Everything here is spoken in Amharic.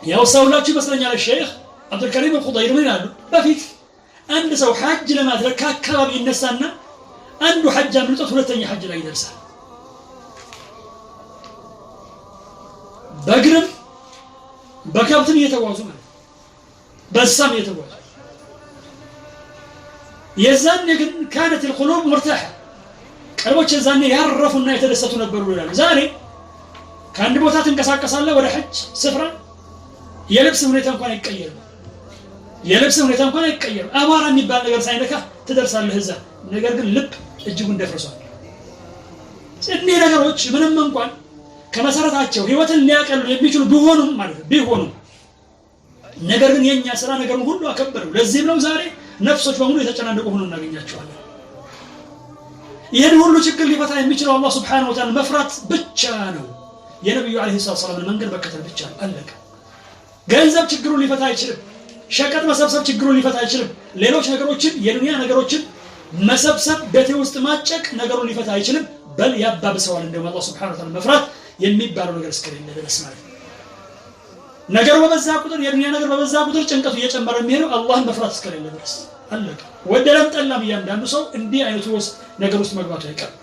ያወሳሁላችሁ ይመስለኛል። ሼክ አብዱልከሪም አልኹደይር ምን ይላሉ? በፊት አንድ ሰው ሐጅ ለማድረግ ከአካባቢ ይነሳና አንዱ ሐጅ አምልጦት ሁለተኛ ሐጅ ላይ ይደርሳል። በእግርም በከብትም እየተጓዙ ማለት ነው፣ በእንስሳም እየተጓዙ። የዛኔ ግን ካነት ልቁሉብ ሙርታሐ፣ ቀልቦች የዛኔ ያረፉና የተደሰቱ ነበሩ ይላሉ። ዛሬ ከአንድ ቦታ ትንቀሳቀሳለህ ወደ ሐጅ ስፍራ፣ የልብስ ሁኔታ እንኳን አይቀየርም። የልብስ ሁኔታ እንኳን አይቀየርም። አቧራ የሚባል ነገር ሳይነካ ትደርሳለህ እዛ። ነገር ግን ልብ እጅጉን ደፍርሷል። እኒህ ነገሮች ምንም እንኳን ከመሰረታቸው ህይወትን ሊያቀሉ የሚችሉ ቢሆኑም ማለት ነው ቢሆኑም፣ ነገር ግን የኛ ስራ ነገሩን ሁሉ አከበረው። ለዚህም ነው ዛሬ ነፍሶች በሙሉ የተጨናነቁ ሆነው እናገኛቸዋለን። ይህን ሁሉ ችግር ሊፈታ የሚችለው አላህ ስብሓነሁ ወተዓላ መፍራት ብቻ ነው። የነቢዩ ዓለይሂ ሰላቱ ወሰላምን መንገድ መከተል ብቻ ነው። አለቀ። ገንዘብ ችግሩን ሊፈታ አይችልም። ሸቀጥ መሰብሰብ ችግሩን ሊፈታ አይችልም። ሌሎች ነገሮችን፣ የዱንያ ነገሮችን መሰብሰብ፣ ቤቴ ውስጥ ማጨቅ ነገሩን ሊፈታ አይችልም። በል ያባብሰዋል። እንደውም አላህ ስብሓነሁ ወተዓላ መፍራት የሚባለው ነገር እስከሌለ ድረስ ማለት ነው። ነገሩ በበዛ ቁጥር፣ የዱንያ ነገር በበዛ ቁጥር ጭንቀቱ እየጨመረ የሚሄደው አላህን መፍራት እስከሌለ ድረስ። አለቀ። ወደደም ጠላም እያንዳንዱ ሰው እንዲህ አይነቱ ውስጥ ነገር ውስጥ መግባቱ አይቀርም።